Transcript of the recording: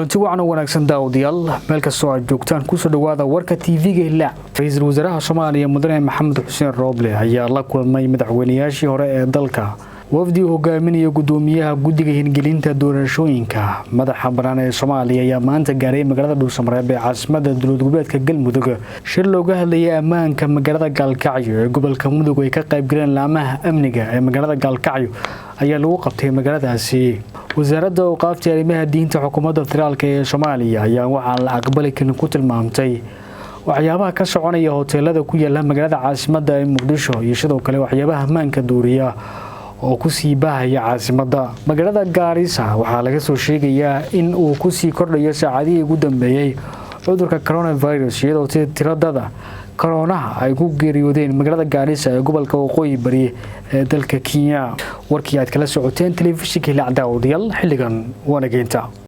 Kulanti wacan oo wanaagsan daawadayaal, meel kastoo aad joogtaan, kusoo dhawaada warka TV-ga Hilaac. Ra-iisul wasaaraha Soomaaliya Mudane Maxamed Xuseen Rooble ayaa la kulmay madaxweynayaashii hore ee dalka. Wafdi uu hogaaminaya gudoomiyaha guddiga hirgelinta doorashooyinka madaxa bannaan ee Soomaaliya ayaa maanta gaaray magaalada Dhuusamareeb ee caasimada dowlad goboleedka Galmudug. Shir looga hadlayay ammaanka magaalada Gaalkacyo ee gobolka Mudug ay ka qaybgaleen laamaha amniga ee magaalada Gaalkacyo ayaa lagu qabtay magaaladaasi. Wasaaradda Awqaafta Arrimaha Diinta xukuumadda federaalk ee Soomaaliya ayaa waxaa la aqbali karin ku tilmaamtay waxyaabaha ka soconaya hoteelada ku yaala magaalada caasimada ee Muqdisho iyo sidoo kale waxyaabaha ammaanka duuriya oo kusii baahaya caasimada. Magaalada Gaarisa waxaa laga soo sheegayaa in uu kusii kordhayo saacadihii ugu dambeeyey cudurka coronavirus, iyadoo tiradada koroonaha ay ku geeriyoodeen magaalada Gaarisa ee gobolka Waqooyi Bari ee dalka Kenya. Warkii aad kala socoteen telefishinka Hilaac, daawadayaal, xilligan waanageynta.